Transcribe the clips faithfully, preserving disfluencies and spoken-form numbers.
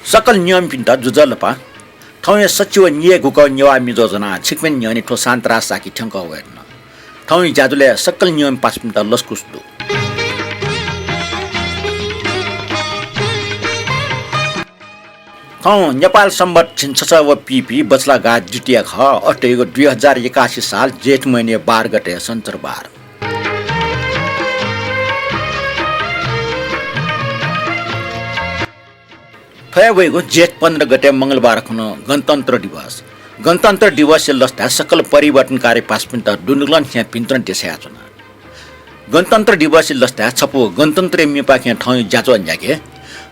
सकल नियमपिन्त ज्वजलपा। थौंया सच्छि व निय् गुकः नेवाः मिजो ज्वनाः छिकपिनि न्ह्यःने थ्व शान्तराज साकी थ्यंकः वये धुन। थौंया ज्याझ्वलय् सकल नियम पासापिन्त लसकुस दु। थौं नेपाल संवत् झिंछसः व पीपी बछलागाः द्वितीया खः, अष्टयुग दुई हजार एकासी साल जेठ महिने बाह्र गते सञ्चरबार। थ्वया वइगु जेठ पन्ध्र गते मंगलबार खुन्हु गणतन्त्र दिवस। गणतन्त्र दिवसया लसताय् सकल परिवर्तनकारी पासापिन्त दुनुगलं थें भिंतुना देछायाच्वना। गणतन्त्र दिवसया लसताय् छपु गणतन्त्रया म्येपाखें थौंया ज्याझ्वः न्ह्याके।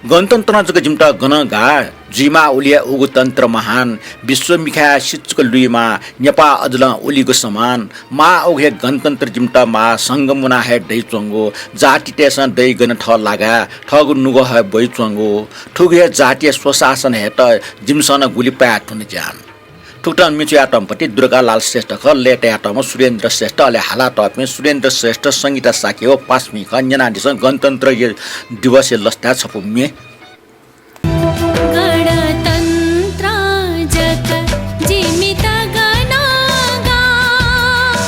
गणतन्त्रं जक जिमित गनं गाः, जुइमाः उलि हे उगु तन्त्र महान, विश्व मिखाय् सिचुक लुइमाः, नेपाः अझ नं उलिगु समान, माः उगु हे गणतन्त्र जिमित माः, संघ मुना हे दइच्वंगु, जातितय्सं दइ गन थः लागाय्, थःगु नुगः हे ब्वइच्वंगु, थुगु हे जातीय स्वशासन हयेत जिमिसं नं गुलि पाये धुन ज्यान। थुकथं मिचु याःतःम्ह पति दुर्गालाल श्रेष्ठ खः, लय् तयातःम्ह सुरेन्द्र श्रेष्ठ, अले हालातःपिं सुरेन्द्र श्रेष्ठ, संगीता शाक्य व पासापिं खः। न्यनादिसँ गणतन्त्र दिवसया लसताय् छपु म्ये। गणतन्त्र जक जिमित गनं गाः,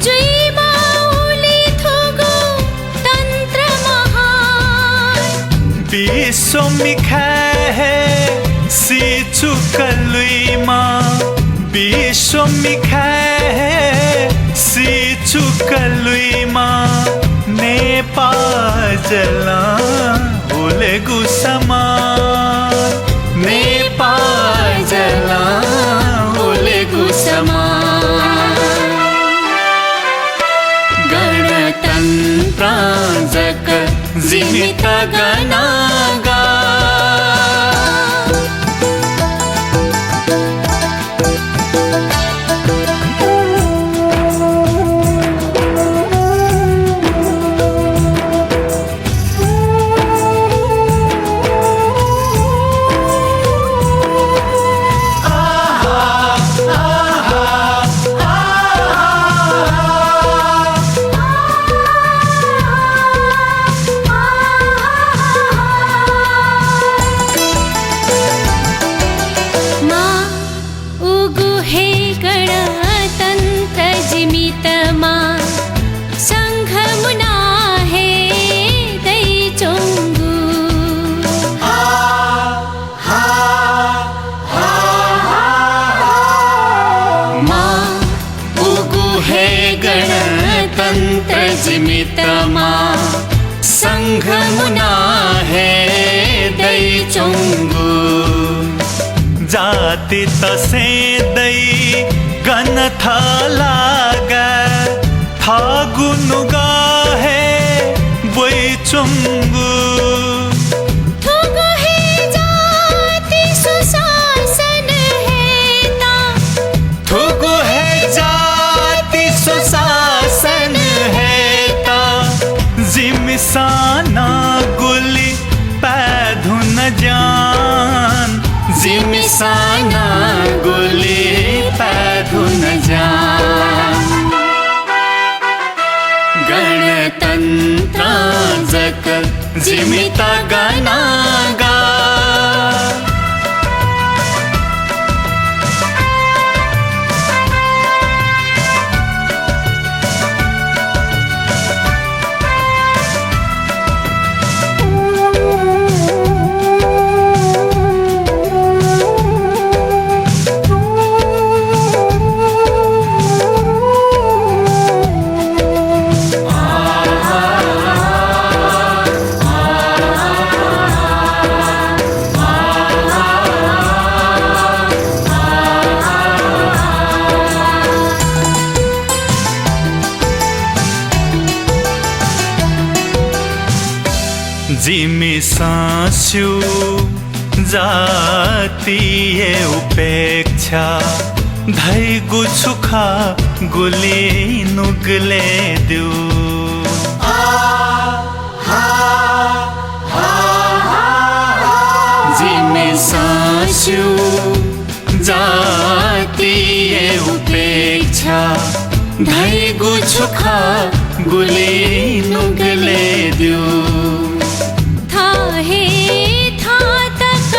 जुइमाः उलि थुगु तन्त्र महान। विश्व मिखाय् हे सिचुक लुइमाः, विश्व मिखाय् हे सिचुक लुइमाः, नेपाः जलं उलेगु समान, नेपाः जलं उलेगु समान। गणतन्त्र जक जिमित गनं गाः। माः उगु हे गणतन्त्र जिमित माः, संघ मुना हे दइच्वंगु। माः उगु हे गणतन्त्र जिमित माः, संघ मुना हे दइच्वंगु। जातितसें दइ गन थः लागाय्, थःगु नुगः हे ब्वइच्वंगु। थुगु हे जाति सुशासन हयेत, थुगु हे जाति सुशासन हयेत, जिमिसं नं गुलि पाये धुन ज्यान, जिमिसं नं गुलि पाये धुन ज्यान। गणतन्त्र जक जिमित गनं गाः। जिमिसं स्यू जातिया उपेक्षा धइगु छु खः गुलि नुगलय् दु। जिमिसं स्यू जातिया उपेक्षा धइगु छु खः गुलि नुगलय् दु। थः हे थः तक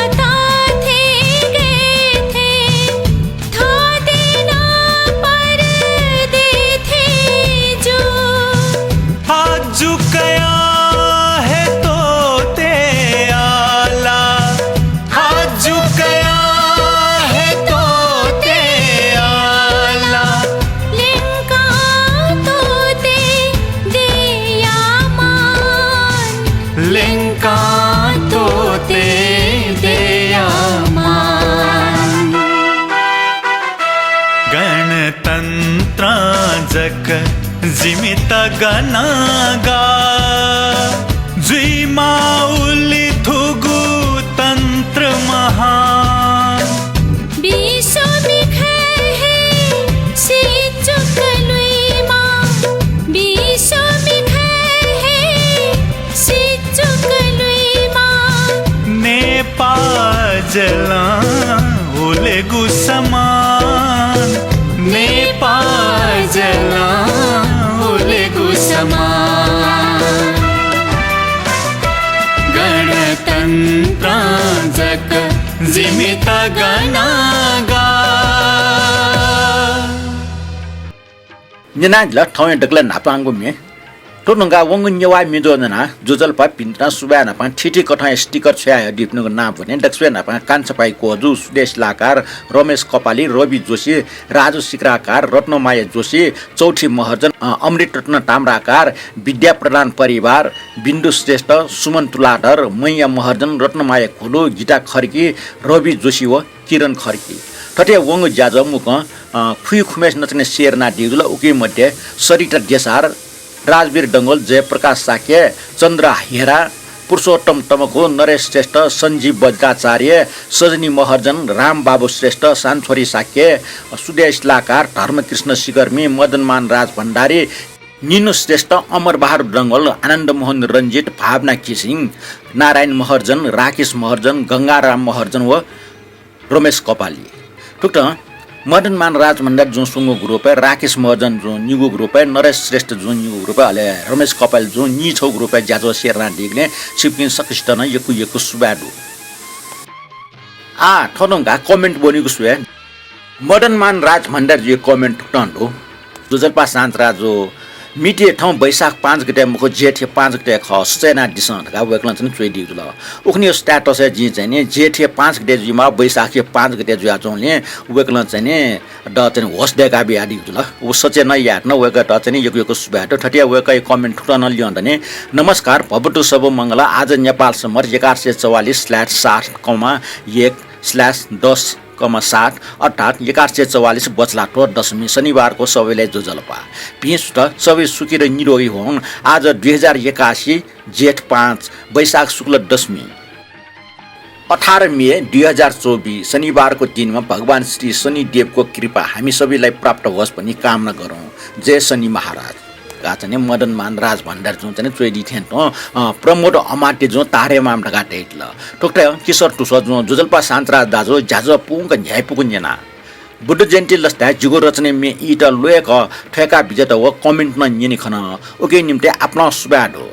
जिमित गनागा जुइमा उलि थुगु तन्त्र महान। बिसो मिखय् हे सिचुक लुइमा, बिसो मिखय् हे सिचुक लुइमा। नेपाः जलं उलेगु समान, नेपाः जलं उलेगु समान। गणतन्त्रं जक जिमित गनागा। न्यनादिल थौंया दकलय् न्हापांगु म्ये। थ्व धुंकाः वंगु नेवाः म्ये ज्वजलपा ज्वजलपापिन्त सुभाय् न्हापां थीथी कथंया sticker छ्वयाहयादीपिनिगु नां ब्वने। दकलय् न्हापां कान्छापाइ कोजु, सुदेश लाकार, रमेश कपाली, रवि जोशी, राजु सिक्राकार, रत्नमाया जोशी, चौथी महर्जन, अ, अमृत रत्न ताम्राकार, विद्या प्रधान परिवार, बिन्दु श्रेष्ठ, सुमन तुलाधर, मैया महर्जन, रत्नमाया घोलु, गीता खर्की, रवि जोशी व किरण खर्की। थथे वंगु ज्याझ्वः मुक्कं, अ, खुइखुम्हेसिनं चाहिँ share यानादीगु जुल। उकी मध्ये सरिता देसार, राजवीर डंगोल, जयप्रकाश शाक्य, चन्द्र हेरा, पुरुषोत्तम तमकु, नरेश श्रेष्ठ, सञ्जीव वज्राचार्य, सजनी महर्जन, रामबाबु श्रेष्ठ, सानछोरी शाक्य, सुदेश लाकार, धर्मकृष्ण सिकर्मी, मदनमान राजभण्डारी, निनु श्रेष्ठ, अमर बहादुर डंगोल, आनन्द मोहन रञ्जित, भावना घिसिङ, नारायण महर्जन, राकेश महर्जन, गंगाराम महर्जन व रमेश कपाली। थुकथं मदनमान राजभण्डारी जुं स्वंगू group-य्, राकेश महर्जन जुं निगू group-य्, नरेश श्रेष्ठ जुं निगू group-य्, अले रमेश कपाली जुं निछौ group-य् ज्याझ्वः share यानादीगुलिं छिकपिं सकसितं नं यक्व यक्व सुभाय् दु। आः थ्व धुंकाः comment ब्वनीगु स्वये। मदनमान राजभण्डारीजुया comment थुकथं दु। ज्वजलपा शान्तराजु, मितिया थौं वैशाख पाँच गते मखु, जेठया पाँच गते खः, सच्यानादिसँ धकाः वय्कलं चाहिँ च्वयादीगु जुल। उखुन्हु status-य् जिं चाहिँ नि जेठया पाँच गते जुइमाः, वैशाखया पाँच गते जुयाच्वंगुलिं वय्कलं चाहिँ नि द चाहिँ नि होश दय्काबियादीगु जुल। व सच्याना यायेत नं वय्कःयात चाहिँ नि यक्व यक्व सुभाय् दु। थथे वय्कःया comment थुकथं नं ल्यं दनि। नमस्कार, भवतु सब्ब मंगल। आज नेपाल सम्बत एघार सय चौवालिस slash सात comma एक slash दस comma सात, अर्थात् एघार सय चौवालिस बछलात्व दशमी शनिबारको सबैलाई ज्वजलपा। भिं सुथ, सबै सुखी र निरोगी होऊन्। आज दुई हजार एकासी जेठ पाँच, वैशाख शुक्ल दशमी, अठार मे दुई हजार चौबिस शनिबारको दिनमा भगवान श्री शनिदेवको कृपा हामी सबैलाई प्राप्त होस् भनी कामना गरौँ। जय शनि महाराज। का चाहिँ नि मदनमान राजभण्डारीजुं चाहिँ नि च्वयादी थें तुं, अ, प्रमोद अमात्यजुं तारेमाम धकाः धयादिल। थुकथं किशोर तुसःजुं ज्वजलपा शान्तराज दाजु ज्याझ्वः पूवंक न्ह्याइपुक न्यना। बुद्ध जयन्ती लसताय् जिगु रचना म्ये ईत ल्वय्क थ्वय्का बिज्यात व comment नं न्यने खन। उकिया निम्तिं आपालं सुभाय् दु।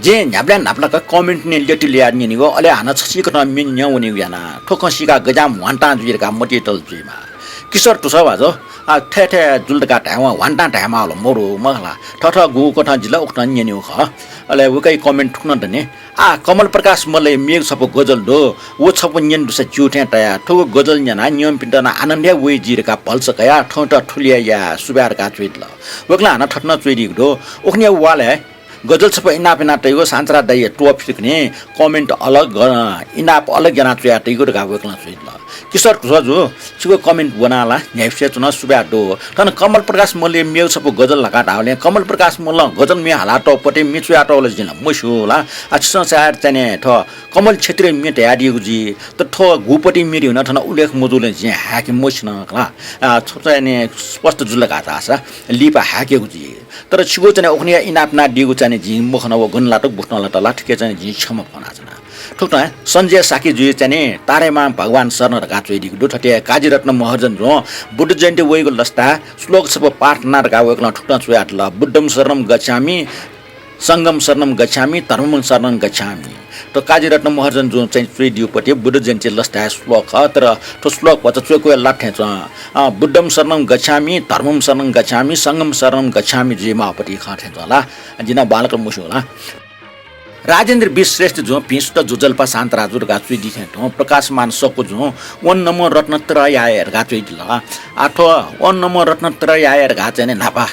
जिं न्ह्याबलें न्हापालाक comment नं ल्यतिल्यया न्यनेगु, अले हानं छसिकथं म्ये न्यं वनेगु याना। थ्व खँ सीकाः गज्याःम्ह ह्वान्तां जुइ धकाः मतिइ तल जुइमाः। किशोर तुसः भाजु, आ, थथे थथे जुल धकाः धायेवं ह्वान्तां धायेमाःगु ला मरु, मखु ला। थःथः गुगु कथं जिल उकथं न्यनेगु खः। अले वय्कःया comment थुकथं दनि। आः कमल प्रकाश मल्लया मेगु छपु गजल दु, व छपु न्यने दुसा ज्यू थें तया। थुगु गजल न्यनाः न्यंपिन्त नं आनन्द हे वइ जुइ धकाः भलसा कयाः थौंयात थुलि हे याये, सुभाय् धकाः च्वयादिल। वय्कलं हानं थथे नं च्वयादीगु दु। उखुन्हु वालय् गजल छपु इनाप याना तइगु, शान्तराज दाइया त्वःफितिकथं comment अलग, अ, इनाप अलग याना च्वया तइगु धकाः वय्कलं च्वयादिल। किशोर तुसःजु, छिगु comment ब्वना ला, न्ह्याइपुसे च्वना, सुभाय् दु। थन कमल प्रकाश मल्लया मेगु छपु गजल धकाः धाःबलय् कमल प्रकाश मल्लं गजल म्ये हालातःगु पति म्ये च्वयातःगु ला जिं ला मस्यू ला। आ, छिसं सायद चाहिँ नि थ्व कमल क्षेत्रीया म्ये धयादीगु जुइ, तर थ्व गुपति म्ये धइगु नं थन उल्लेख मजूगुलिं जिं हाय्के मसिन ला। आ, थ्व चाहिँ नि स्पष्ट जुल धकाः धाःसा लिपा हाय्केगु जुइ। तर छिगु चाहिँ नि उखुन्हुया इनाप यानादीगु चाहिँ नि जिं मखना, व गन लात, गुथनं लात ला, थुकिया चाहिँ नि जिं क्षमा फ्वनाच्वना। थुकथं सञ्जय शाक्यजुया चाहिँ नि तारेमाम भगवान शरण धकाः च्वयादीगु दु। थथे काजीरत्न महर्जनजुं बुद्ध जयन्ती वइगु लसताय् श्लोक छपु पाठ याना धकाः वय्कलं थुकथं च्वयादिल, बुद्धं शरणं गच्छामि, संघं शरणं गच्छामि, धर्मं शरणं गच्छामि। थ्व काजीरत्न महर्जनजुं चाहिँ च्वयादीगु पति बुद्ध जयन्ती लसताय् श्लोक खः, तर थ्व श्लोक भचा च्वय्कू हे लात थें च्वं। अ, बुद्धं शरणं गच्छामि, धर्मं शरणं गच्छामि, संघं शरणं गच्छामि जुइमाःगु पति खः थें च्वं ला। जिं नं बांलाक मस्यू ला। राजेन्द्र वि श्रेष्ठजुं भिं सुथ ज्वजलपा शान्तराजु धकाः च्वयादी थें तुं प्रकाशमान सक्वजुं ओं नमो रत्नत्रयाय धकाः च्वयादिल। आः थ्व ओं नमो रत्नत्रयाय धकाः चाहिँ नि न्हापा,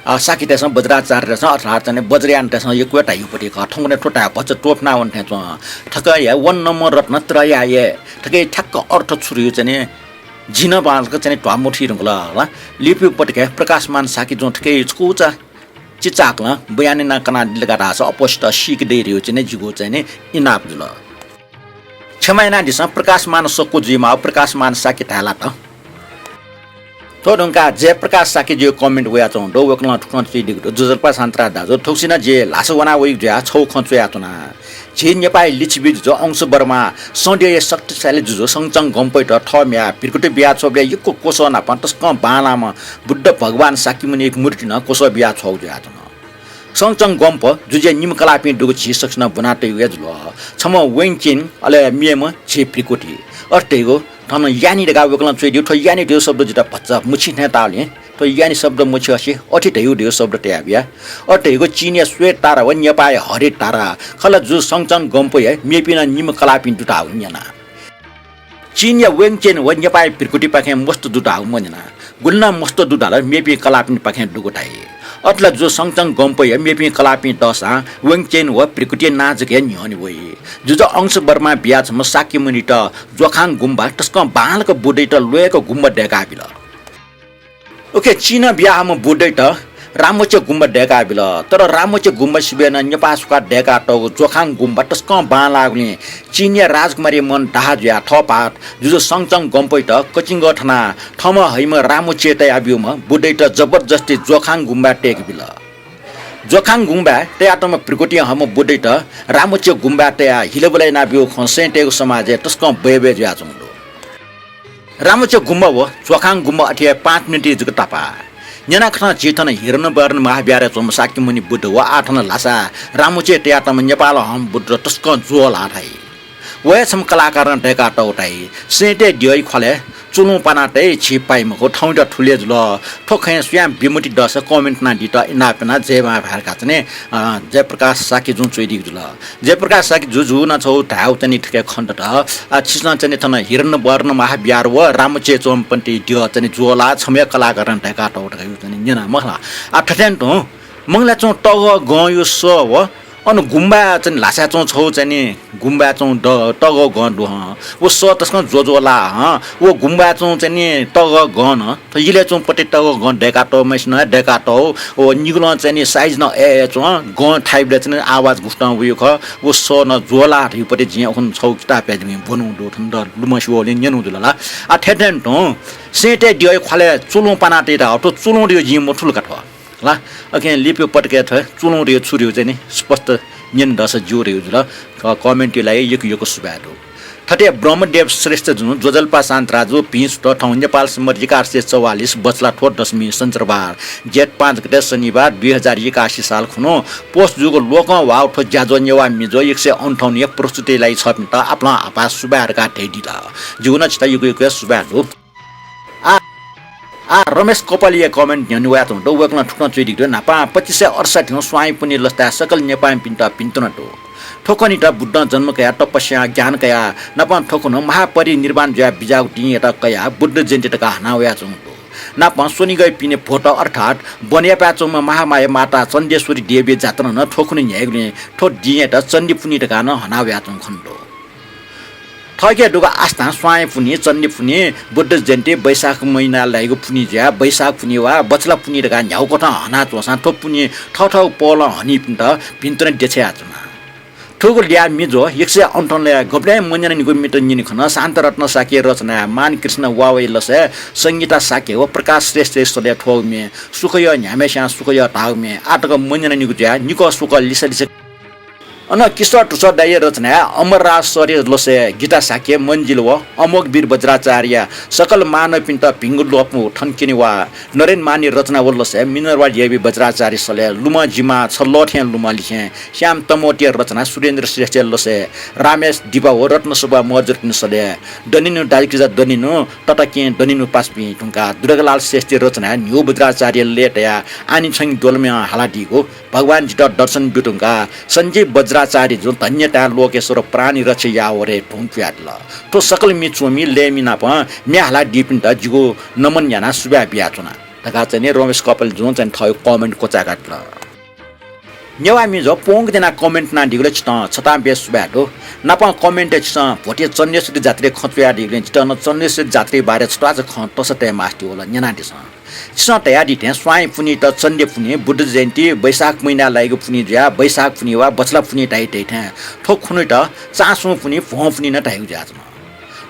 अ, शाक्यतय्सं, वज्राचार्यतय्सं अथवा चाहिँ नि वज्रयानतय्सं यक्व हे धाइगु पति खः। थौंकन्हय् थ्व धाये भचा त्वपुना वन थें च्वं। थुकिया ओं नमो रत्नत्रयाय, थुकिया ठ्याक्क अर्थ छु धइगु चाहिँ नि जिं नं बांलाक चाहिँ नि ध्वामथुइ धुंकल ला। लिपा पटकय् प्रकाशमान शाक्यजुं थुके छकूचा चिचाकलं बयान याना कनादिल का धाःसा अप्वसित सीके दइ धइगु चाहिँ नि जिगु चाहिँ नि इनाप जुल। क्षमा यानादिसँ, प्रकाशमान सक्व जुइमाः, प्रकाशमान शाक्य धाये लात। थ्व धुंकाः जयप्रकाश शाक्यजुया comment वयाच्वंगु दु। वय्कलं थुकथं च्वयादीगु दु, ज्वजलपा शान्तराज दाजु, थुगुसी नं जि ल्हासा वना वइगु जुयाः छगू खँ च्वयाच्वना। झी नेपाःया लिच्छवि जुजु अंशुवर्मा सौन्दर्य शक्तिशाली जुजु संचन गम्पइत थः म्ह्याय् भृकुटी बियाछ्वःबलय् यक्व क्वसः नाप तसकं बांलाःम्ह बुद्ध भगवान शाक्यमुनिया मूर्ति नं क्वसः बियाछ्वःगु जुयाच्वन। संचन गम्प जुजुया निम्ह कलाःपिं दुगु झी सकसिनं ब्वना तयागु हे जुल। छम्ह वेङचेन, अले मेम्ह झी भृकुटी। अथे धइगु थन यानी धकाः वय्कलं च्वयादीगु, थ्व यानी धइगु शब्द जितः भचा मछिं थें ताःगुलिं थ्व यानी शब्द मछिं हसे अथे धइगु धइगु शब्द तयाबिया। अथे धइगु चीनया श्वेत तारा व नेपाःया हरित तारा। खला जुजु संचन गम्पया मेपिं नं निम्ह कलाःपिं दु धाःगु न्यना। चीनया वेङचेन व नेपाःया भृकुटीपाखें मस्त दु धाःगु मन्यना। गुलि नं मस्त दु धाल मेपिं कलाःपिंपाखें दुगु धाइ। अथे ला जुजु संचन गम्पया मेपिं कलाःपिं दःसां वेङचेन व भृकुटीया नां जक हे न्ह्यःने वइ। जुजु अंशुवर्मां बियाछम्ह शाक्यमुनित ज्वखाङ गुम्बा तसकं बांलाक बुद्धइत ल्वय्क गुम्बा दय्काबिल। उखे चीनं बियाहःम्ह बुद्धइत रामोचे गुम्बा दय्काबिल। तर रामोचे गुम्बा सिबय् नं नेपाः स्वकाः दय्कातःगु ज्वखाङ गुम्बा तसकं बांलाःगुलिं चीनया राजकुमारीया मन दाह जुयाः थःपाः जुजु संचन गम्पइत कचिंगः थनाः थःम्हं हइम्ह रामोचे तयाब्यूम्ह बुद्धइत जबरजस्ती ज्वखाङ गुम्बाय् तय्केबिल। ज्वखाङ गुम्बाय् तयातःम्ह भृकुटिं हःम्ह बुद्धइत रामोचे गुम्बाय् तयाः हिलाबुला यानाब्यूगु खँ सैँतय्गु समाजय् तसकं बय्बय् जुयाच्वंगु दु। रामोचे गुम्बा व ज्वखाङ गुम्बा अथे हे पाँच मिनेटय् जक तफात। न्यनाकथं झी थन हिरण्यवर्णन महाविहारय् च्वंम्ह शाक्यमुनि बुद्ध व आः थन ल्हासाय् रामोचे तयातःम्ह नेपालं हःम्ह बुद्ध तसकं ज्वःलाः धाइ। व हे छम्ह कलाकारं दय्कातःगु धाइ। सैँतय् द्यःया ख्वालय् चुलुं पाना तये झी पाइ मखु, थौंयात थुलि हे जुल। थ्व खँय् सुयां बिमति दःसा comment यानादीत इनाप याना जय मांभाय् धकाः चाहिँ नि, अ, जयप्रकाश शाक्यजुं च्वयादीगु जुल। जयप्रकाश शाक्यजु, जु नं छगू धायेगु चाहिँ नि थुके खँ दत। आ, छिसं चाहिँ नि थन हिरण्यवर्णन महाविहार व रामोचे च्वंम्ह पति द्यः चाहिँ नि ज्वःलाः छम्ह हे कलाकारं दय्कातःगु धकाः चाहिँ नि न्यना मखु ला। आ, थथें तुं मंगलय् च्वंगु तःगः गंया सः व अन गुम्बाय् चाहिँ नि ल्हासाय् च्वंगु छगू चाहिँ नि गुम्बाय् च्वंगु द-, तःगः गं दु हं। व सः तसकं ज्वःज्वःलाः हं। व गुम्बाय् च्वंगु चाहिँ नि तःगः गं नं थ्व इलय् च्वंगु पति तःगः गं दय्कातःम्हय्सिनं हे दय्कातःगु। व निगलं चाहिँ नि size नं अय् अय् च्वं। गं थाइबलय् चाहिँ नि आवाज गुकथं वइगु खः। व सः नं ज्वःलाः धइगु पति जिं अखुन्हु छगू किताबय् जिं ब्वनागु दु, थन द लुमंसे वःगुलिं न्यनागु जुल ला। आ, थथे तुं सैँतय् द्यःया ख्वालय् चुलुं पाना तये धाःगु, थ्व चुलुं धइगु जिं मथू ला का थ्व। ला, अकिं लिपा पटकय् थ्व चुलुं धइगु छु धइगु चाहिँ नि स्पष्ट न्यने दःसा ज्यू धइगु जुल। क-, comment यायेगु लागि यक्व यक्व सुभाय् दु। थथे ब्रह्मदेव श्रेष्ठजुं ज्वजलपा शान्तराजु भिं सुथ थौं नेपाल सम्बत एघार सय चौवालिस बछलाथ्व दशमी सञ्चरबार जेठ पाँच गते शनिबार दुई हजार एकासी साल खुन्हु पोस्ट जूगु लोकं ह्वाःगु थ्व ज्याझ्वः नेवाः मिजो एक सय अन्ठाउन्नया प्रस्तुतिया लागि छःपिन्त आपालं आपाः सुभाय् धकाः धयादिल। जिगु नं छितः यक्व यक्व सुभाय् दु। आ, आ, रमेश कपालीया comment न्ह्यःने वयाच्वंगु दु। वय्कलं थुकथं च्वयादीगु दु, न्हापां पच्चिस सय अठसट्ठीं स्वांया पुन्हि लसताय् सकल नेपाःमिपिन्त भिन्तुना दु। थ्व खनित बुद्धं जन्म कयाः तपस्यां ज्ञान कयाः नापं थ्व खुन्हु महापरिनिर्वाण जुयाः बिज्याःगु दिंयात कयाः बुद्ध जयन्ती धकाः हना वयाच्वंगु दु। नापं स्वनिगःया पिने भोट अर्थात् वनयापाय् च्वंम्ह महामाया माता चण्डेश्वरी देवीया जात्रा नं थ्व खुन्हु न्ह्याइगुलिं थ्व दिंयात चण्डी पुन्हि धकाः नं हना वयाच्वंगु खने दु। थःके दुगु आस्थां स्वांया पुन्हि, चण्डी पुन्हि, बुद्ध जयन्ती, वैशाख महिनाय् लाइगु पुन्हि जुयाः वैशाख पुन्हि वा बछला पुन्हि धकाः न्ह्यागु कथं हनाच्वंसां थ्व पुन्हि थःथःगु पहलं हनीपिन्त भिन्तुना देछानाच्वना। थुगु ल्याः मिजो एक सय अन्ठाउन्नय् गबलें मन्यनानिगु मित्र न्यने खन। शान्तरत्न शाक्यया रचनाय् मानकृष्ण वावया लसय् संगीता शाक्य व प्रकाश श्रेष्ठया सलय् थ्वःगु म्ये सुखयः न्ह्याम्हेस्यां सुखयः धाःगु म्ये आःतक मन्यनानिगु जुयाः निकः स्वकः लिसा लिसा अन किशोर धुसः दाइया रचनाय् अमरराज सरया लसय् गीता शाक्य, मन्जिल व अमोघवीर बज्राचार्यया सकल मानवपिन्त भिंगु ल्वपु थन क्यने वा। नरेन मानया रचना व लसय् मिनर्वा देवी बज्राचार्य सलय् लुमं जिमा छ लः थें लुमं लिसें, श्याम तमोटया रचना सुरेन्द्र श्रेष्ठया लसय् रामेश दिपा व रत्नशोभा महर्जनपिनि सलय् दनिनु दाजुकिजा दनिनु, तताकेहेँ दनिनु पासापिं धुंकाः दुर्गालाल श्रेष्ठया रचनाय् न्ह्यू बज्राचार्य लय् तयाः आनि छंगि द्वलम्यं हालादीगु भगवान जितः दर्शन ब्यु धुंकाः सञ्जीव बज्राचार्यजुं धन्यताय् लोकेश्वर प्राणी रक्षा याव रे धुन पुयादिल। थ्व सकल मि च्वमि लय्मि नाप म्ये हालादीपिन्त जिगु नमन यानाः सुभाय् बियाच्वना धकाः चाहिँ नि रमेश कपालीजुं चाहिँ थःगु comment क्वचाय्कादिल। नेवाः म्ये जु प्वंक देनाः comment यानादीगुलिं छितः छतां बेस सुभाय् दु। नापं comment-य् छिसं भ्वतय् चण्डेश्वरी जात्राया खँ च्वयादीगुलिं जितः नं चण्डेश्वरी जात्राया बारे छत्वाःचा खँ तसकं तये मास्ति वल, न्यनादिसँ। छिसं धयादी थें स्वांया पुन्हियात चण्डे पुन्हि, बुद्ध जयन्ती, वैशाख महिनाय् लाइगु पुन्हि जुयाः वैशाख पुन्हि वा बछला पुन्हि धाइ धइथें थ्व खुन्हुयात चासुं पुन्हि, भ्वं पुन्हि नं धाइगु जुयाच्वन।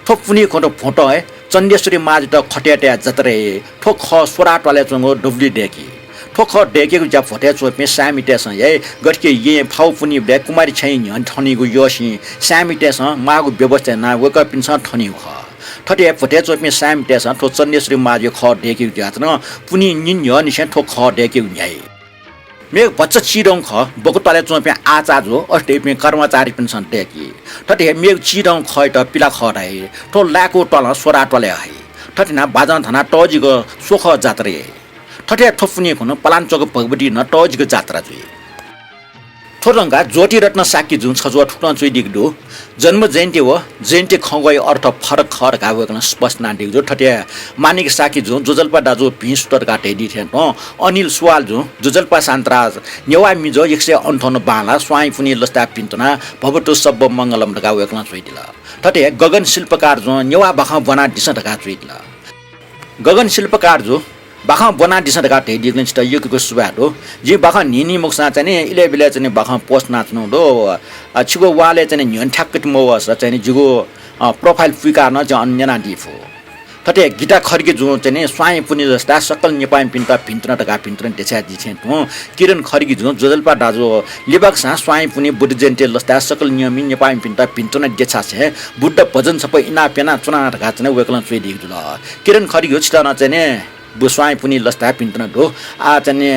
थ्व पुन्हि खुन्हु भ्वंतं हे चण्डेश्वरी माजुयात खतय् तयाः जात्रा याइ। थ्व खः स्वराः त्वालय् च्वंगु दबुलिइ दय्‌की। थ्व खः दय्‌केगु ज्या भ्वतय् च्वंपिं साय्‌मितय्‌सं याइ। गथे कि येँय् फाउ पुन्हिबलय् कुमारी छ्याइँ न्ह्यःने थनीगु यःसिं साय्‌मितय्‌सं माःगु व्यवस्था यानाः वय्‌कःपिन्सं थनीगु खः। थथे हे भ्वतय् च्वंपिं साय्‌मितय्‌सं थ्व चण्डेश्वरी माजुया खः दय्‌केगु जुयाच्वन। पुन्हि निन्ह्यःनिसें थ्व खः दय्‌केगु न्ह्याइ। मेगु भचा चिधंगु खः बकु त्वालय् च्वंपिं आचाजु अथे धइपिं कर्मचारीपिन्सं दय्‌की। थथे हे मेगु चिधंगु खःयात पिला खः धाइ। थ्व लाय्‌कूगु त्वालं स्वराः त्वालय् हइ। थथे यानाः बाजं थानाः तःजिक स्वखः जात्रा याइ। थथे हे थ्व पुन्हि खुन्हु पलाञ्चोक भगवतीं नं तःजिक जात्रा जुइ। थ्व धुंकाः ज्योतिरत्न शाक्यजुं छज्वः थुकथं च्वयादीगु दु। जन्म जयन्ती व जयन्ती खँग्वःया अर्थ फरक खः धकाः वय्‌कलं स्पष्ट यानादीगु दु। थथे हे माणिक शाक्यजुं ज्वजलपा दाजुं भिं सुत धकाः धयादी थें तुं अनिल सुवालजुं ज्वजलपा शान्तराज नेवाः म्ये जु एक सय अन्ठाउन्न बांलाः स्वांया पुन्हि लसताय् पिन्त्वनाः भवतु सब्ब मंगलम् धकाः वय्‌कलं च्वयादिल। थथे हे गगन शिल्पकारजुं नेवाः बाखं ब्वनादिसँ धकाः च्वयादिल। गगन शिल्पकारजु, बाखं ब्वनादिसँ धकाः धयादीगुलिं छितः यक्व यक्व सुभाय् दु। जिं बाखं न्हिं न्हिं मखुसां चाहिँ नि इलय् बिलय् चाहिँ नि बाखं post यानाच्वनागु दु। अ, छिगु wall-य् चाहिँ नि न्ह्यःने थ्याक्क ति मवःसा चाहिँ नि जिगु, अ, profile पुइकाः नं जिं अन न्यनादी फु। थथे गीता खड्गीजुं चाहिँ नि स्वांया पुन्हि लसताय् सकल नेपाःमिपिन्त भिन्तुना धकाः भिन्तुना देछायादी थें तुं किरण खड्गीजुं ज्वजलपा दाजु लिबाकसां स्वांया पुन्हि बुद्ध जयन्ती लसताय् सकल नियममि नेपाःमिपिन्त भिन्तुना देछासें बुद्ध भजन छपु इनाप यानाच्वना धकाः चाहिँ नि वय्‌कलं च्वयादीगु जुल। किरण खड्गीजु, छितः नं चाहिँ नि बु स्वांया पुन्हि लसताय् भिन्तुना दु। आः चाहिँ नि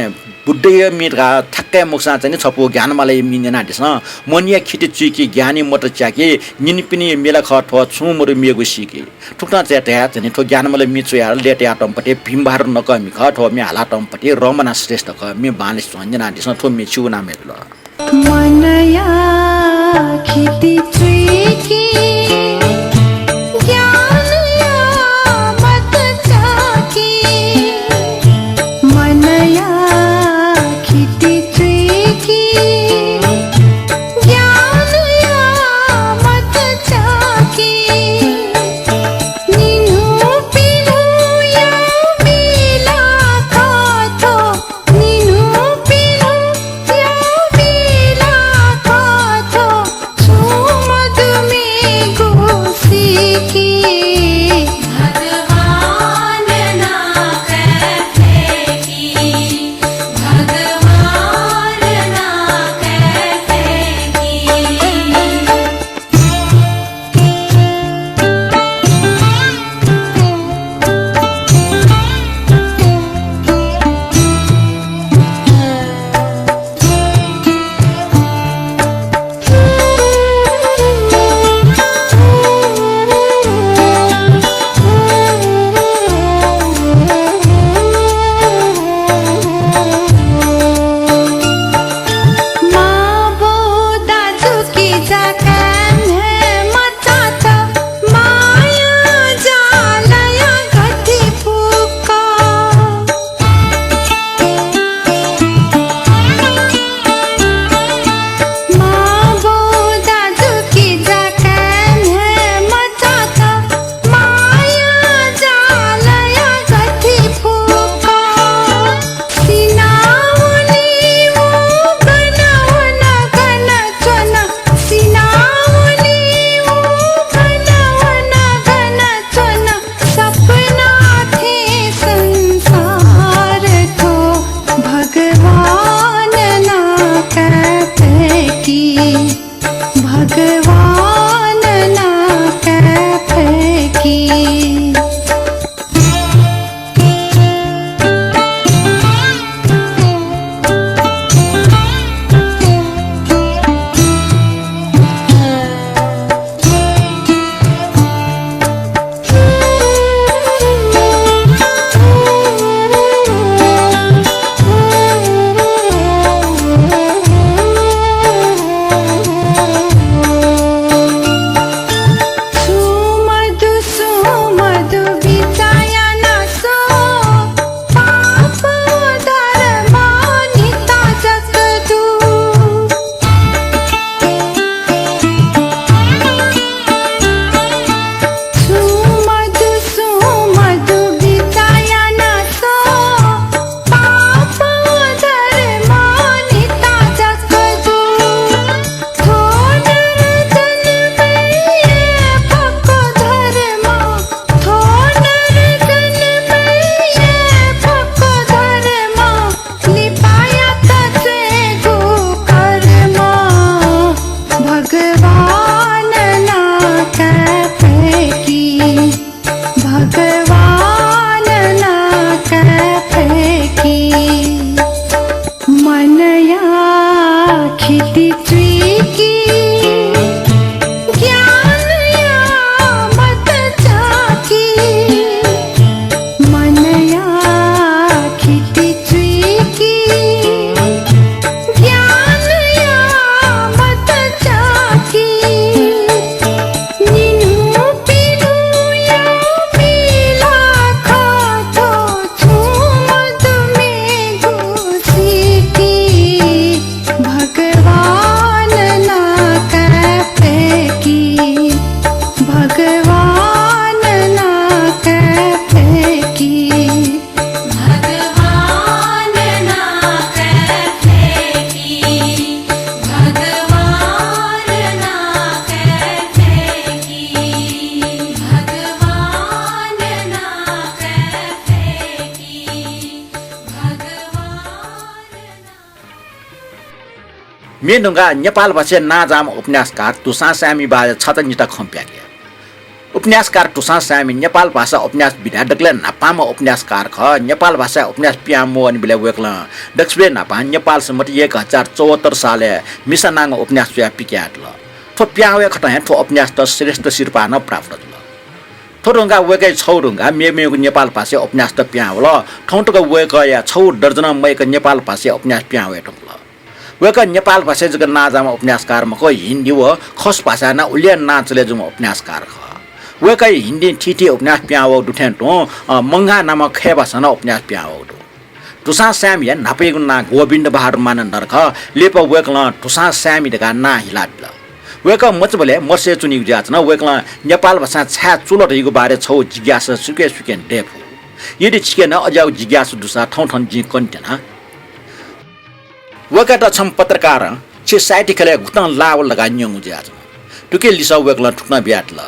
बुद्धया म्ये धकाः थ्याक्क हे मखुसां चाहिँ नि छपु ज्ञानमालाया म्ये न्यनादिसँ। मनया खिति चुइकि, ज्ञानया मत च्याकि, निनिपिनिया म्ये ला खः थ्व, छुं मदु मेगु सीकि। थुकथं चाहिँ धयाः चाहिँ नि थ्व ज्ञानमालाया म्ये च्वयाः लय्‌तायातःम्ह पति भीमबहादुर नकःमि खः, थ्व म्ये हालातःम्ह पति रमना श्रेष्ठ खः। म्ये बांलासे च्वं, न्यनादिसँ, थ्व म्ये छिगु नामय् जुल। मनया खिति चुइकि, ज्ञानया मत च्याकि। मनया खिति चुइकि, ज्ञानया मत च्याकि। निन्हु पिन्हुया म्ये ला खः थ्व, निन्हु पिन्हुया म्ये ला खः थ्व, छुं मदु मेगु सीकि। भगवान नां खय् थेंकि, भगवान नां खय् थेंकि। भगवान ना कैफे की। भगवान ना कैफे की। भगवान ना कैफे की। भगवान ना कैफे की। भगवान ना मे धुंकाः नेपाल भाषाय् नांजाःम्ह उपन्यासकार धुसां साय्‌मि बारे छता निता खँ प्याके। उपन्यासकार धुसां साय्‌मि नेपाल भाषा उपन्यास विधाय् दकलय् न्हापांम्ह उपन्यासकार खः। नेपाल भाषाय् उपन्यास पिहां मवःनिबलय् वय्‌कलं दक्वसिबय् न्हापां नेपाल सम्बत एक हजार चौहत्तर सालय् मिसा नांगः उपन्यास च्वयाः पिकयातल। थ्व पिहां वय्‌कथं हे थ्व उपन्यासत श्रेष्ठ सिरपाः नं प्राप्त जुल। थ्व धुंकाः वय्‌कःया छगू धुंकाः मेमेगु नेपाल भाषाया उपन्यासत पिहां वल। थौं तक वय्‌कःया छगू दर्जनं मय्‌क नेपाल भाषाया उपन्यास पिहां वये धुंकल। वय्‌कः नेपाल भाषाय् जक नांजाःम्ह उपन्यासकार मखु, हिन्दी व खस भाषाय् नं उल्लें नां चले जूम्ह उपन्यासकार खः। वय्‌कःया हिन्दीं थीथी उपन्यास पिहां वःगु दु थें तुं, अ, मंगा नामक खय् भाषां नं उपन्यास पिहां वःगु दु। धुसां साय्‌मिया न्हापायागु नां गोविन्द बहादुर मानन्धर खः। लिपा वय्‌कलं धुसां साय्‌मि धकाः नां हिलाबिल। वय्‌कः मचाबलय् मर्से च्वनीगु जुयाच्वन। वय्‌कलं नेपाल भाषां छाय् च्वल धइगु बारे छगू जिज्ञासा सुके सुकें दये फु। यदि छिके नं अज्याःगु जिज्ञासा दुसा थौं थन जिं कने त्यना। वय्‌कःयात छम्ह पत्रकारं छि साहित्य ख्यलय् गुकथं लाः वल धकाः न्यंगु जुयाच्वन। थुकिया लिसः वय्‌कलं थुकथं बियादिल।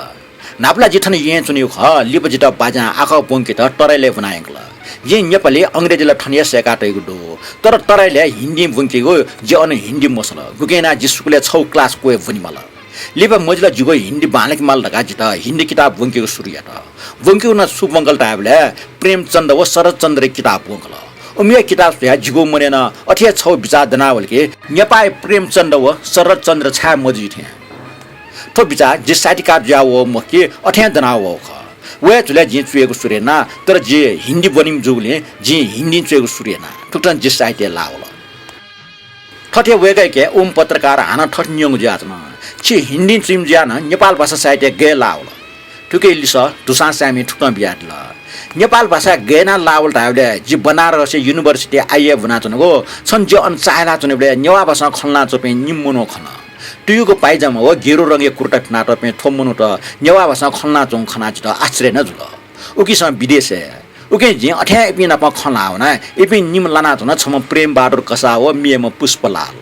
न्हापा ला जि थन येँय् च्वनीगु खः, लिपा जितः बाज्यां आखः ब्वंकेत तराईलय् ब्वना यंकल। जिं नेपाली, अंग्रेजी ला थन हे सय्‌का तइगु दु, तर तराईलय् हिन्दीं ब्वंकेगु, जि अन हिन्दी मसल। गुकिं यानाः जि स्कूलय् छगू class क्वय् ब्वनेमाल। लिपा मजिल जिगु हिन्दी बांलाकेमाल धकाः जितः हिन्दी किताब ब्वंकेगु सुरु यात। ब्वंकेगु नं छु ब्वंकल धायेबलय् प्रेमचन्द व शरतचन्द्रया किताब ब्वंकल। उमिया किताब स्वयाः जिगु मनय् नं अथे हे छगू बिचाः दनावल कि नेपाःया प्रेमचन्द व शरतचन्द्र छाय् मजुइ थें। थ्व बिचाः जि साहित्यकार जुयाः वःगु मखु कि अथें दनावःगु खः। व हे झुलय् जिं च्वयेगु सुरु याना, तर जि हिन्दी ब्वनीम्ह जूगुलिं जिं हिन्दीं च्वयेगु सुरु याना। थुकथं जि साहित्यय् लाः वल। थथे वय्‌कःयाके उम्ह पत्रकारं हानं थथे न्यंगु जुयाच्वन, छि हिन्दीं च्वइम्ह जुयाः नं नेपाल भाषा साहित्यय् गय् लाः वल? थुकिया लिसः धुसां साय्‌मिं थुकथं बियादिल। नेपाल भाषाय् गय् यानाः लाः वल धायेबलय् जि बनारसया university आइए ब्वनाच्वनागु। छन्हु जि अन चाःहिलाच्वनेबलय् नेवाः भाषां खँ ल्हानाच्वंपिं निम्ह मनू खन। तुयुगु पायजामा व गेरु रंगया कुर्ता फिनातःपिं थ्व मनूत नेवाः भाषां खँ ल्हानाच्वंगु खनाः जितः आश्चर्य नं जुल। उकिसं विदेशय्। उकिं जिं अथें इपिं नाप खँ ल्हाः वना। इपिं निम्ह लानाच्वन, छम्ह प्रेमबहादुर कसाः व मेम्ह पुष्पलाल।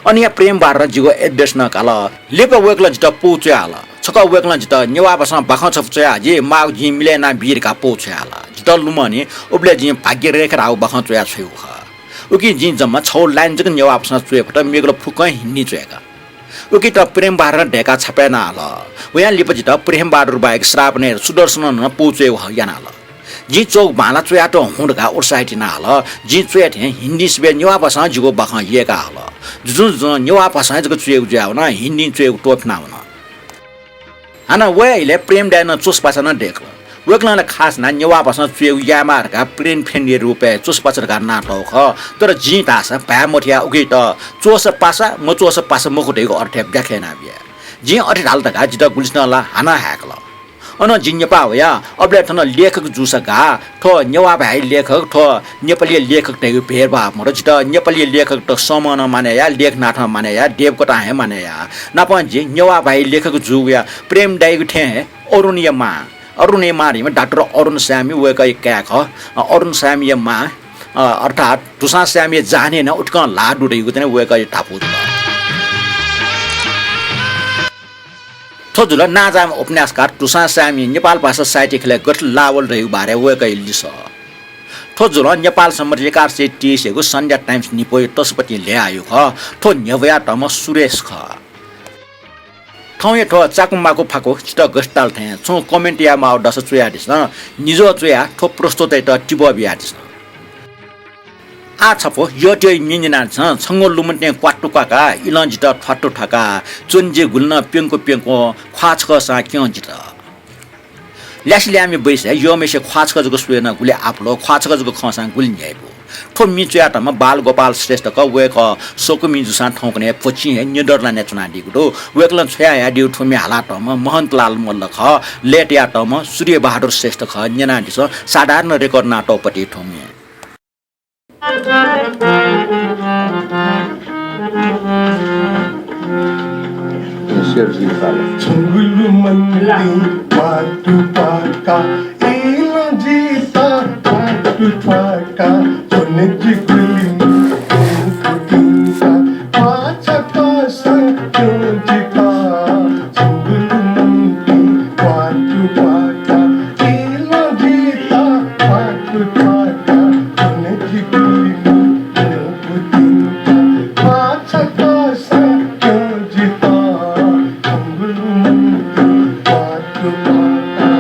अनया प्रेमबहादुरं जिगु address नं काल। लिपा वय्‌कलं जितः पौ च्वयाहल। छकः वय्‌कलं जितः नेवाः भाषां बाखं छपु च्वयाः जि, माःगु जिं मिले यानाबी धकाः पौ छ्वयाहल। जितः लुमंनि। उबलय् जिं भाग्यरेखा धाःगु बाखं च्वया छ्वयागु खः। उकिं जिं जम्मा छगू line जक नेवाः भाषां च्वये फत, मेगु ला फुक्कं हिन्दीं च्वय्‌का। उकिं जितः प्रेमबहादुरं धय्‌काः छापय् यानाहल। वयां लिपा जितः प्रेमबहादुर बाहेक श्रावणया सुदर्शनं नं पौ च्वयेगु हक यानाहल। जिं च्वःगु बांलाः च्वयातः हुँ धकाः उत्साहित यानाहल। जिं च्वये थें हिन्दीं सिबय् नेवाः भाषां जिगु बाखं यय्‌काहल। जुजुं जुजुं नेवाः भाषां जक च्वयेगु जुयावन, हिन्दीं च्वयेगु त्वःफिनावन। हानं वया इलय् प्रेम दाइनं च्वसापासा नं दय्‌कल। वय्‌कलं ला खास यानाः नेवाः भाषां च्वयेगु यायेमाः धकाः प्रेम friend-या रूपय् च्वसापासा धकाः नां तःगु खः। तर जिं धाःसा भाय् मथयाः उकियात च्वसापासा, मच्वसापासा मखु धइगु अर्थय् व्याख्या यानाबिया। जिं अथे धाल धकाः जितः गुलिसिनं ला हानं हाय्‌कल। अनं जि नेपाः वया, अबलय् थन लेखक जूसा गाः, थ्व नेवाः भाय्‌या लेखक, थ्व नेपालीया लेखक धइगु भेदभाव मदु। जितः नेपालीया लेखकत समं नं मानय् याः, लेखनाथं मानय् याः, देवकोटां हे मानय् याः। नापं जि नेवाः भाय्‌या लेखक जूगुया प्रेम दाइगु थें हे अरुणया मां, अरुणया मां धइम्ह डाक्टर अरुण साय्‌मि वय्‌कःया काय् खः। अरुण साय्‌मिया मां, अ, अर्थात् धुसां साय्‌मिया जहानय् नं उतिकं ल्हाः दु धइगु चाहिँ वय्‌कःया धापू जुल। थ्व जुल नांजाःम्ह उपन्यासकार धुसां साय्‌मि नेपाल भाषा साहित्य ख्यलय् गथे लाः वल धइगु बारे वय्‌कःया लिसः। थ्व जुलं नेपाल सम्बत एघार सय तेइसयागु सन्ध्या टाइम्स न्हिपया तसपतिं ल्ह्वयाहयागु खः। थ्व न्ह्यब्वयातःम्ह सुरेश खः। थौंया थ्व चाकुमाकु फाकु छितः गथे ताल थें छुं comment यायेमाःगु दसा च्वयादिसँ, निझ्वः च्वयाः थ्व प्रस्तोतायात तिबः बियादिसँ। आः छपु यःत्यः न्यनेयानादिसँ। छंगु लुमन्तिं क्वात्तु क्वाकाः, इलं जितः थ्वात्तु थ्वाकाः, च्वने जि गुलि नं प्यंकु प्यंकु, ख्वाः छकःसां क्यं जितः। ल्यासेल्याःमि बैसय् यःम्हेसित ख्वाः छकः जक स्वये नं गुलि आपुल, ख्वाः छकः जक खंसां गुलि न्ह्याइपु। थ्व मि च्वयातःम्ह बालगोपाल श्रेष्ठ खः। वय्‌कः स्वकुमि जूसां थौंकन्हय् भ्वचिं हे न्यदरलानय् च्वनादीगु दु। वय्‌कलं छ्वयाहयादीगु थ्व मि हालातःम्ह महन्तलाल मल्ल खः। लय्‌तयातःम्ह सूर्यबहादुर श्रेष्ठ खः। न्यनादिसँ, साधारण record नातःपतिं थ्व मि। छंगु लुमन्तिं प्वातु प्वाका, इलं जितः प्वातु प्वाका, च्वने जिगु लिमि न्हूगु तिंका, प्वाः छकसं क्यँ जितः। छंगु लुमन्तिं प्वातु प्वाका, इलं जितः प्वातु प्वाका, च्वने जिगु लिमि न्हूगु तिंका, प्वाः छकसं क्यँ जितः। छंगु लुमन्तिं प्वातु प्वाका।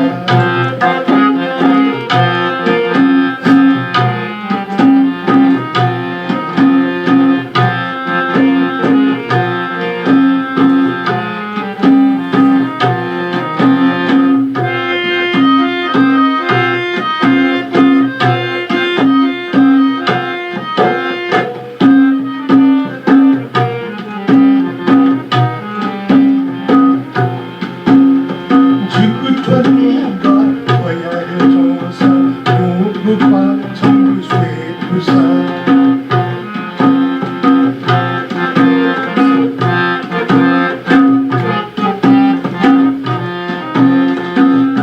जिगु थ्व नुगः ख्वया हे च्वंसा, न्हूगु प्वाः छंगु स्वयेगु सा।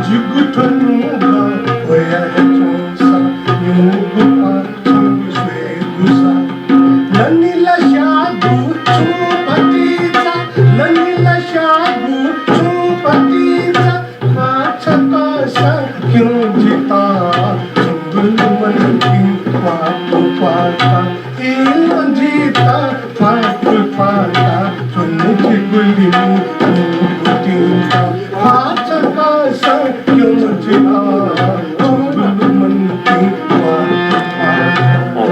जिगु थ्व नुगः ख्वया हे च्वंसा, न्हूगु प्वाः छंगु स्वयेगु सा। लनिला स्याःगु छुं भतिचा, लनिला स्याःगु छुं भतिचा, प्वाः छकसं क्यँ जितः। छंगु लुमन्तिं प्वातु प्वाका, इलं जितः प्वातु प्वाका, च्वने जिगु लिमि न्हूगु तिंका, प्वाः छकसं क्यँ जितः। छंगु लुमन्तिं प्वातु प्वाका।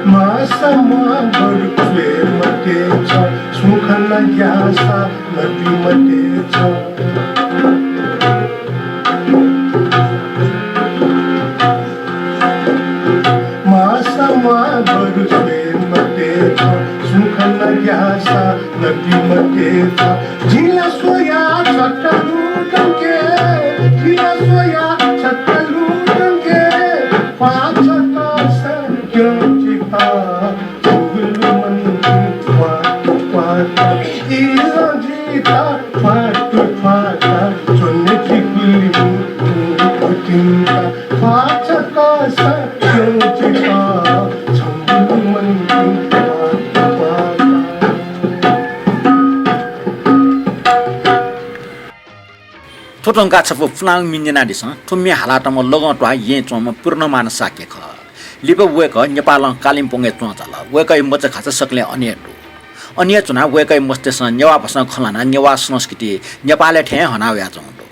मासा म्वाः बरु च्वये मते छ, सुं खना ग्याःसा नबी मते छ। मासा म्वाः बरु च्वये मते छ, सुं खना ग्याःसा नबी मते छ। जिं ला स्वया छता लुधंके, जिं ला स्वया छता लुधंके, प्वाः छकसं क्यँ जितः। छंगु लुमन्तिं प्वातु प्वाका, इलं जितः प्वातु प्वाका, च्वने जिगु लिमि न्हूगु तिंका, प्वाः छकसं क्यँ जितः। छंगु लुमन्तिं प्वातु प्वाका। थ्व धुंकाः छपु पुलांगु म्ये न्यनादिसँ। थ्व म्ये हालातःम्ह लघुं त्वाः येँय् च्वंम्ह पूर्णमान शाक्य खः। लिपा वय्कः नेपालं कालिम्पोङय् च्वंचाल। वय्कःया मचाखाचा सकलें अन हे दु। अन हे च्वनाः वय्कःया मस्तय्सं नेवाः भाषां खँ ल्हानाः नेवाः संस्कृति नेपालय् थें हना वयाच्वंगु दु।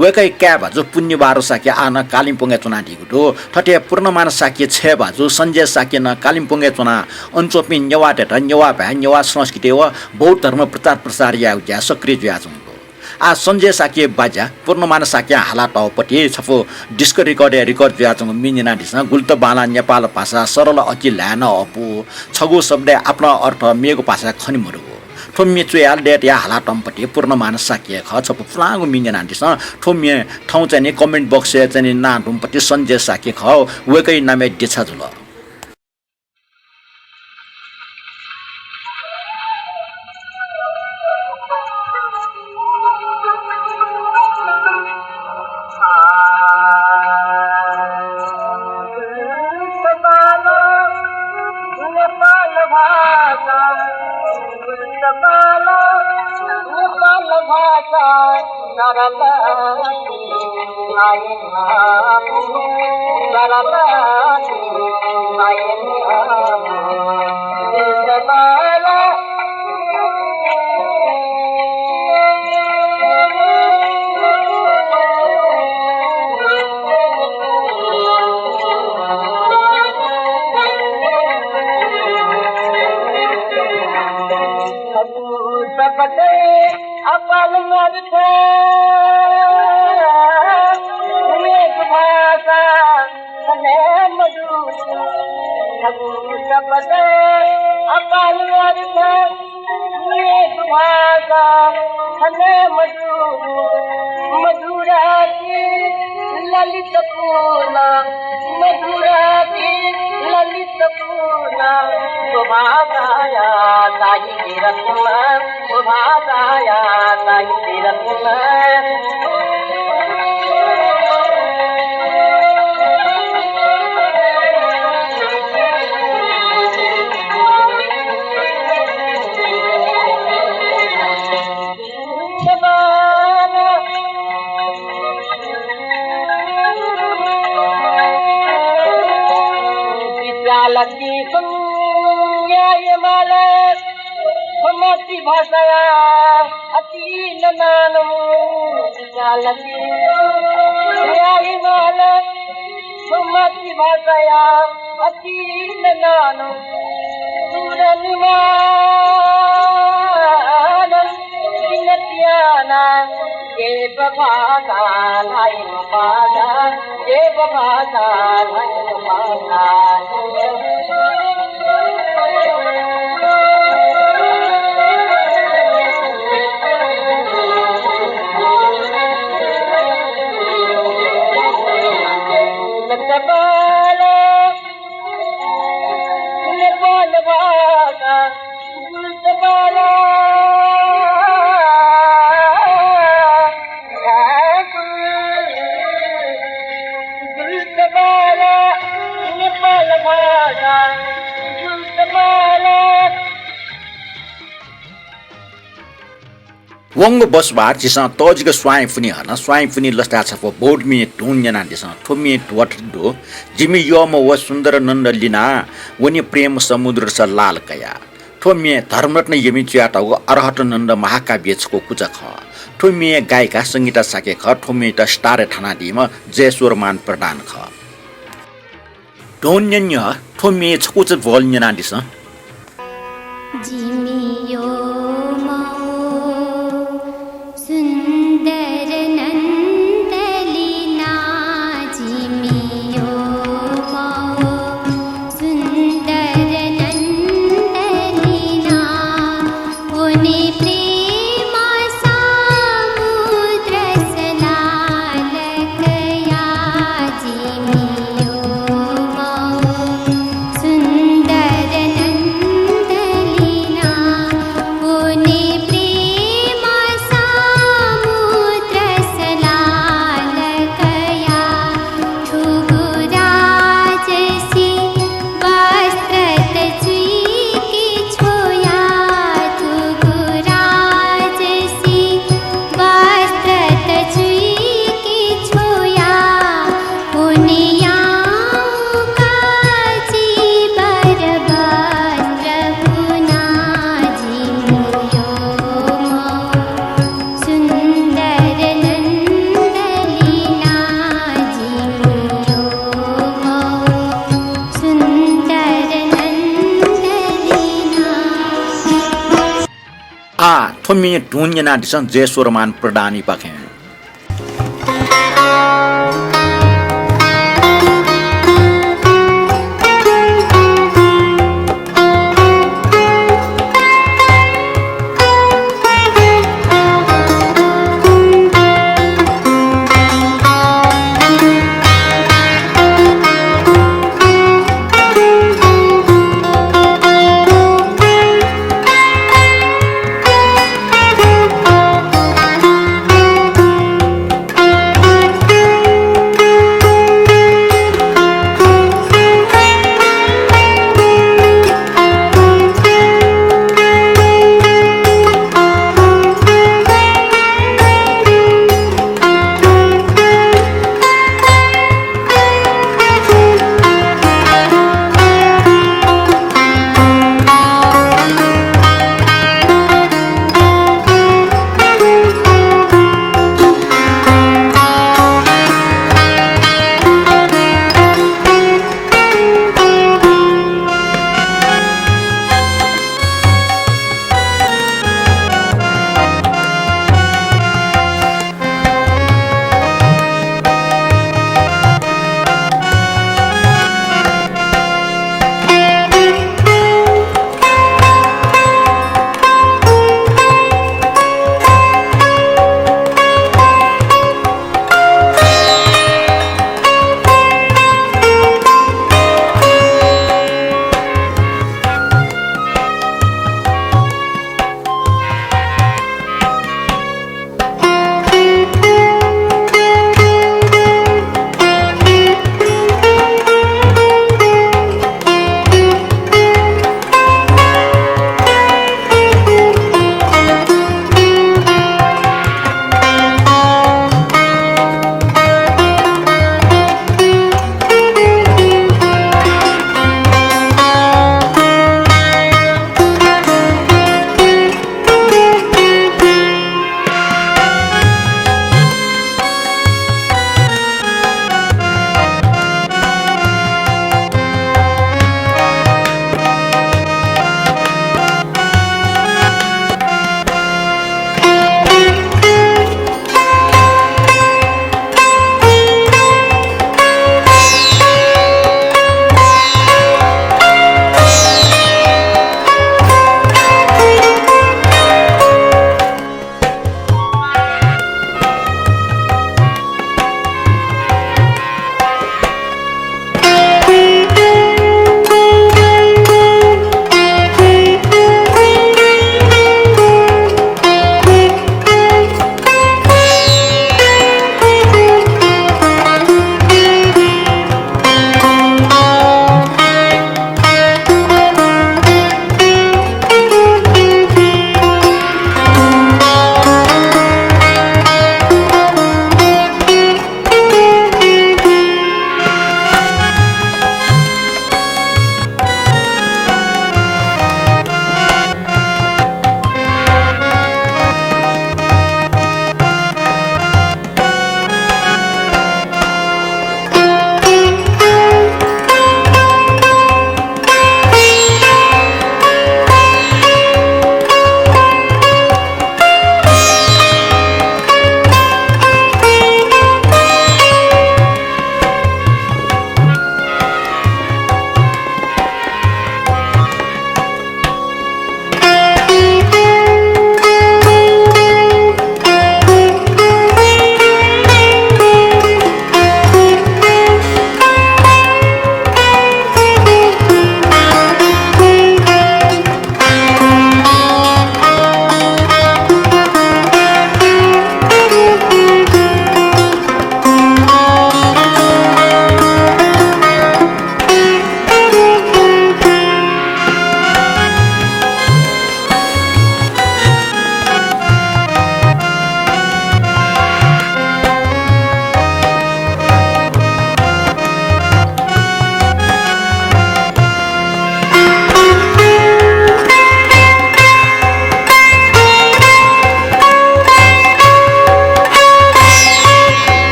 वय्कःया काय् भाजु पुण्यबहादुर शाक्य आः नं कालिम्पोङय् च्वनादीगु दु। थथे पूर्णमान शाक्य छय् भाजु सञ्जय शाक्य नं कालिम्पोङय् च्वनाः अन च्वंपिं नेवाःतय्त नेवाः भाय्, नेवाः संस्कृति व बौद्ध धर्म प्रचार प्रसार यायेगु ज्याय् सक्रिय जुयाच्वंगु दु। आः सञ्जय शाक्यया बाज्या पूर्णमान शाक्यं हालातःगु पति छपु disc record-य् record जुयाच्वंगु म्ये न्यनादिसँ। गुलि त बांलाः नेपाल भाषा सरल अति ल्हाय् नं अःपु, छगू शब्दय् आपालं अर्थ मेगु भाषाय् खने मदुगु। थ्व म्ये च्वयाः लय् तयाः हालातःम्ह पति पूर्णमान शाक्य खः। छपु पुलांगु म्ये न्यनादिसँ। थ्व म्ये थौं चाहिँ नि comment box-य् चाहिँ नि नां दुम्ह पति सञ्जय शाक्य खः। वय्कःया नामय् देछा जुल। छगू शब्द अपालु अर्थ, मेघ भाषा खने मधु, मधुराति ललितपूर्ण, मधुराति ललितपूर्ण, सुभाषाया साहित्य रत्न, सुभाषाया साहित्य रत्न। विशालकी सुन्यायमाला, मातृभाषाया अति ननानु। विशालकी सुन्यायमाला, मातृभाषाया अति ननानु। सुरनुमान विनतियाना, देव भाषा लाइन पाना, देव भाषा लाइन पाना। नेपाल भाषा, गुलतबारा, गुलतबारा, नेपाल भाषा, गुलतबारा। वंगु बसुबार झीसं तःजिक स्वांय् पुन्हि हन। स्वांय् पुन्हि लसताय् छपु बौद्ध म्ये धुन न्यनादिसँ। थ्व म्ये धुवाथुति दु। जिमि यःम्ह व सुन्दरनन्द लिना वने प्रेम समुद्रस लाल कया। थ्व म्ये धर्मरत्न यमिं च्वयातःगु अर्हतनन्द महाकाव्य छकू कुचा खः। थ्व म्ये गायिका संगीता शाक्य खः। थ्व म्येत सितारय् थानादीम्ह जयस्वरमान प्रधान खः। धुन न्यनेगु, थ्व म्ये छकूचा भ्वल न्यनादिसँ। जिमि यःम्ह व सुन्दरनन्द लिना, जिमि यःम्ह व सुन्दरनन्द लिना, वने प्रेम समुद्रस लाल कया। आः थ्व म्ये धुन न्यनादिसँ जयस्वरमान प्रधानयापाखें।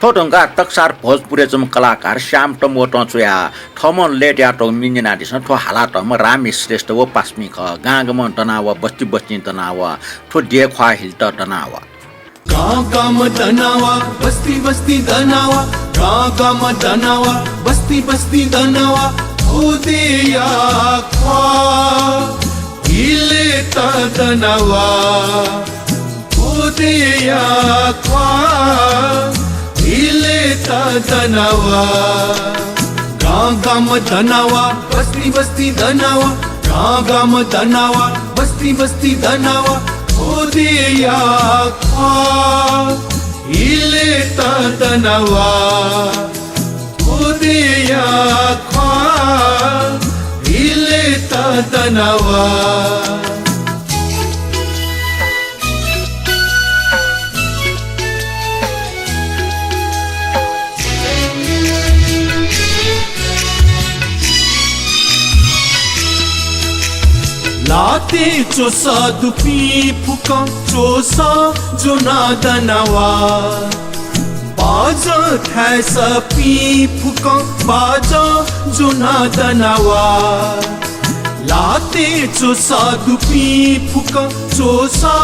थ्व धुंकाः तकसार भोजपुरय् च्वंम्ह कलाकार श्याम तम्बोतं च्वयाः थःम्हं लय् तयातःगु म्ये न्यनादिसँ। थ्व हालातःम्ह रामे श्रेष्ठ व पासापिं खः। गांगामं दनाव, बस्ती बस्तीं दनाव, थ्व देय् ख्वाः हिलेत दनाव। गांगामं दनाव, बस्ती बस्तीं दनाव, गांगामं दनाव, बस्ती बस्तीं दनाव, थ्व देय्‌या ख्वाः हिलेत दनाव। थ्व देय्‌या ख्वाः हिलेत दनाव। गांगामं दनाव, बस्ती बस्तीं दनाव, गांगामं दनाव, बस्ती बस्तीं दनाव, थ्व देय्‌या ख्वाः हिलेत दनाव। थ्व देय्‌या ख्वाः हिलेत दनाव। लाते च्वसा दुपिं फुक्कं च्वसा ज्वना दनाव। बाजं थाय्‌सापिं फुक्कं बाजं ज्वना दनाव। लाते च्वसा दुपिं फुक्कं च्वसा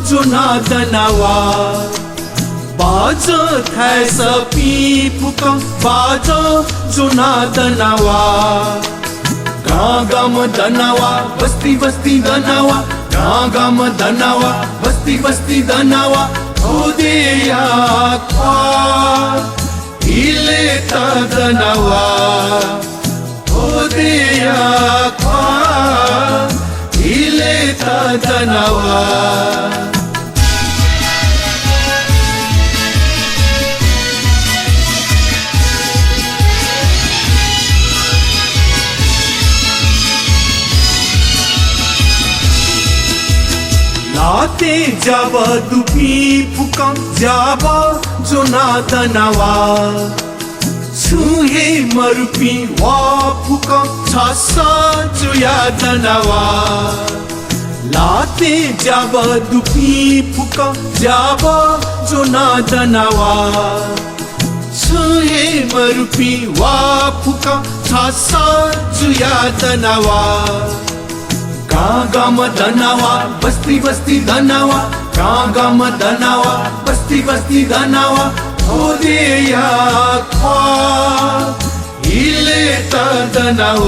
ज्वना दनाव। बाजं थाय्‌सापिं फुक्कं बाजं ज्वना दनाव। गांगामं दनाव, बस्ती बस्तीं दनाव, गांगामं दनाव, बस्ती बस्तीं दनाव, थ्व देय्‌या ख्वाः हिलेत दनाव। थ्व देय्‌या ख्वाः हिलेत दनाव। लाते ज्याब दुपिं फुक्कं ज्याब ज्वना दनाव। छुं हे मरुपिं वा फुक्कं छासा जुया दनाव। लाते ज्याब दुपिं फुक्कं ज्याब ज्वना दनाव। छुं हे मरुपिं वा फुक्कं छासा जुया दनाव। गांगामं दनाव, बस्ती बस्तीं दनाव, गांगामं दनाव, बस्ती बस्तीं दनाव, थ्व देय्‌या ख्वाः हिलेत दनाव।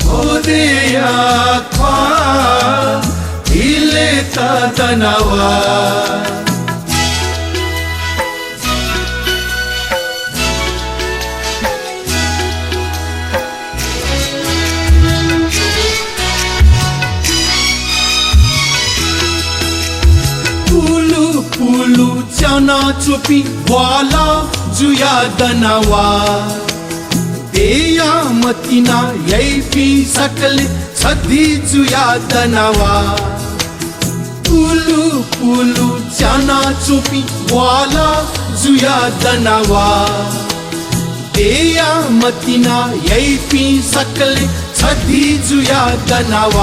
थ्व देय्‌या ख्वाः हिलेत दनाव। पुलु पुलु च्यानाच्वंपिं ग्वाला जुया दनाव। देय्‌या मतिना याइपिं सकलें छधी जुया दनाव। पुलु पुलु च्यानाच्वंपिं ग्वाला जुया दनाव। देय्‌या मतिना याइपिं सकलें छधी जुया दनाव।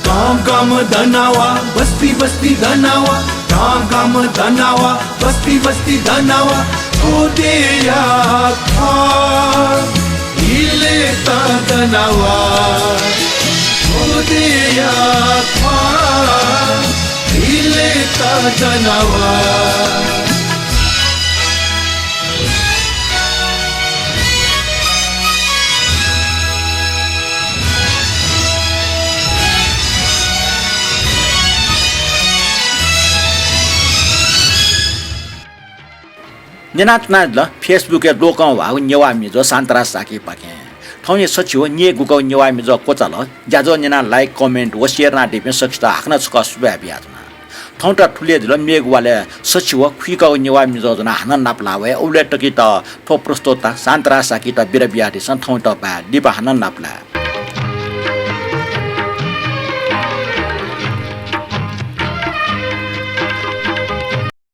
गांगामं दनाव, बस्ती बस्तीं दनाव, गांगामं दनाव, बस्ती बस्तीं दनाव, थ्व देय्‌या ख्वाः हिलेत दनाव। थ्व देय्‌या ख्वाः हिलेत दनाव। न्यनाच्वनादिल Facebook-य् लोकं ह्वाःगु नेवाः मिजो शान्तराज शाक्यपाखें। थौंया सछि व न्यय् गुकागु नेवाः मिजो क्वचाल। ज्याझ्वः न्यनाः like, comment व share यानादीपिं सकसित हाकनं छकः सुभाय् बियाच्वना। थौंयात थुलि हे जुल। मेगु वालय् सछि व खुइकागु नेवाः मिजो ज्वनाः हानं नापलाः वये। उबलय् तकयात थ्व प्रस्तोता शान्तराज शाक्ययात बिदा बियादिसँ। थौंयात बाय्, लिपा हानं नापलाये।